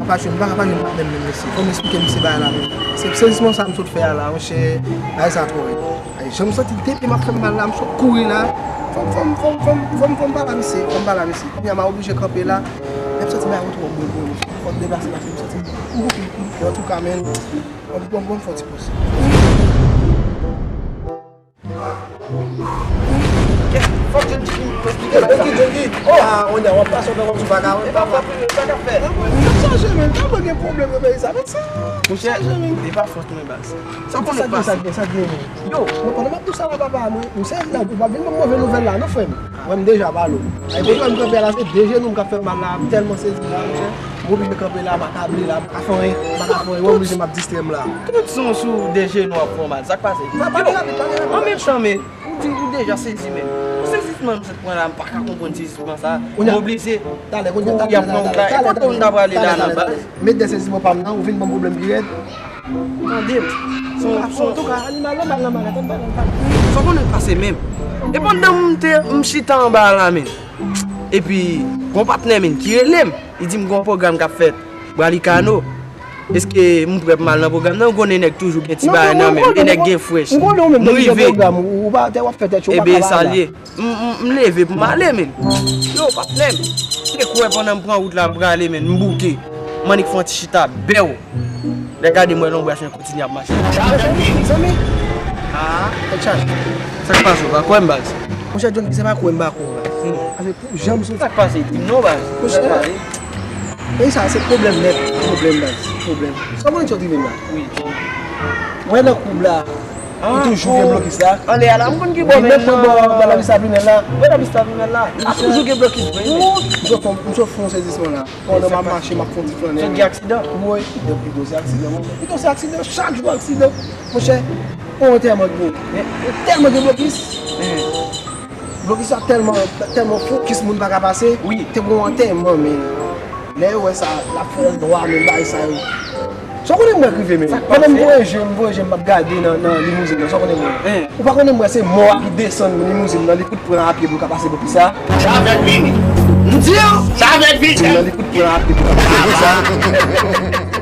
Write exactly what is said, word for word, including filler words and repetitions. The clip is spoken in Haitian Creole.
pa jwenn, m pa ka pa jwenn patnè m menm, mesye. Fò m eksplike misye bagay la menm. Se sezisman sa m sot fè a la, monchè, bagay sa twò rèd. Ay, jan m santi depi m ap fè m mal la, m sot kouri la. Fò m, fò m, fò m, fò m, fò m, fò m pale a misye, fò m pale a misye. Kounye a m a oblije kanpe la. Lè m santi bagay yo twò bon pou mwen, fò m deplase paske m santi m bouke, m bouke. Antouka, men, bon, bon, bon, fò ti poz. Fòk John Guy vin eksplike bagay sa. John Guy, John Guy. Oh! Ah, on a, w ap pase yon bagay sou bagay, e pa fòt mwen, sa k ap fèt? Mwen chaje, men, pa mwen gen pwoblèm nan peyi sa, men sa. Monchè, e pa fòt mwen, baz. Sa w konnen k pase? Sa gen, sa gen, men. Yo. Mwen konnen m ap di w sa la, papa, mwen, m sezi la, ou pa vin ban m move nouvèl la, non, frè m. Mwen, m deja pale w. Ay, kote m kanpe la, se de jenou m k ap fè m mal la, m tèlman sezi la, monchè. M oblije kanpe la, m akable la, m pa ka fè anyen, m pa ka fè anyen, w oblije m ap distrè m la. Tout son sou de jenou ap fè w mal, sa k pase? Yo, pale rapid, pale rapid. An menm tan, men, ou di ou deja sezi, men. Sezisman m sot pran la, m pa ka konprann sezisman sa. M oblije kouri ap pran wout la. E kote m ta prale la nan baz? Met de sezisman pa m nan, ou vin ban m pwoblèm pi rèd. Tande m. Son, son. Antouka, animal nan bal nan bagay, tande bagay, tande. Sa w konnen k pase menm? E pandan m te, m chita anba a la, men. Epi, gon patnè m ki rele m. Li di m gon pwogram k ap fèt Bralikano. Èske m prè pou m al nan pwogram nan? Ou konnen nèg toujou gen ti bagay nan men l. E nèg gen frèch. M rive. Ebe, sa l ye. M, m, m leve pou m ale, men. Yo, patnè m. Te kwè pandan m pran wout la, m prale, men. M bouke. M annik fè yon ti chita, bèw. Lè gade m wè lonbraj mwen kontinye ap mache. Sa avèk li. Zanmi. Ah. Tèt chaje. Sa k pase, ou pa kwè m, baz? Monchè John, se pa kwè m pa kwè w, baz. Paske pou jan m soti. Sa k pase? Di m non, baz. Monchè. Peyi sa, se pwoblèm nèt. Pwoblèm, baz. Pwoblèm. Sa w konnen ki sot rive m la? Wi. Mwen nan koub la. Ou toujou gen blokis la. Anlè a la, m konn ki bò men nan. Bò la Vista Plimèl la. Bò la Vista Plimèl la. Ap toujou gen blokis vre. M sot fè, m sot fè yon sezisman la. Pandan m ap mache, m ap fè yon ti flannen. Sot gen aksidan? Woy, de pi gwo se aksidan, monchè. Pito se aksidan, chak jou aksidan. Monchè, yon antèman ki gen. Tèlman gen blokis. Blokis la tèlman, tèlman fokis moun pa ka pase. Wi. Te gen yon antèman, men. Lè yo wè sa, l ap fè nwa, men bagay sa yo. Sa w konnen mwen k rive, men. Pandan m voye je m, voye je m, m ap gade nan, nan limouzin nan, sa w konnen mwen. Ou pa konnen mwen, se mò a ki desann limouzin nan, li kout pran apye pou l ka pase bò pis la. Sa avèk vini. M di w. Sa avèk vini. Nan li kout pran apye pou l ka pase bò pis la.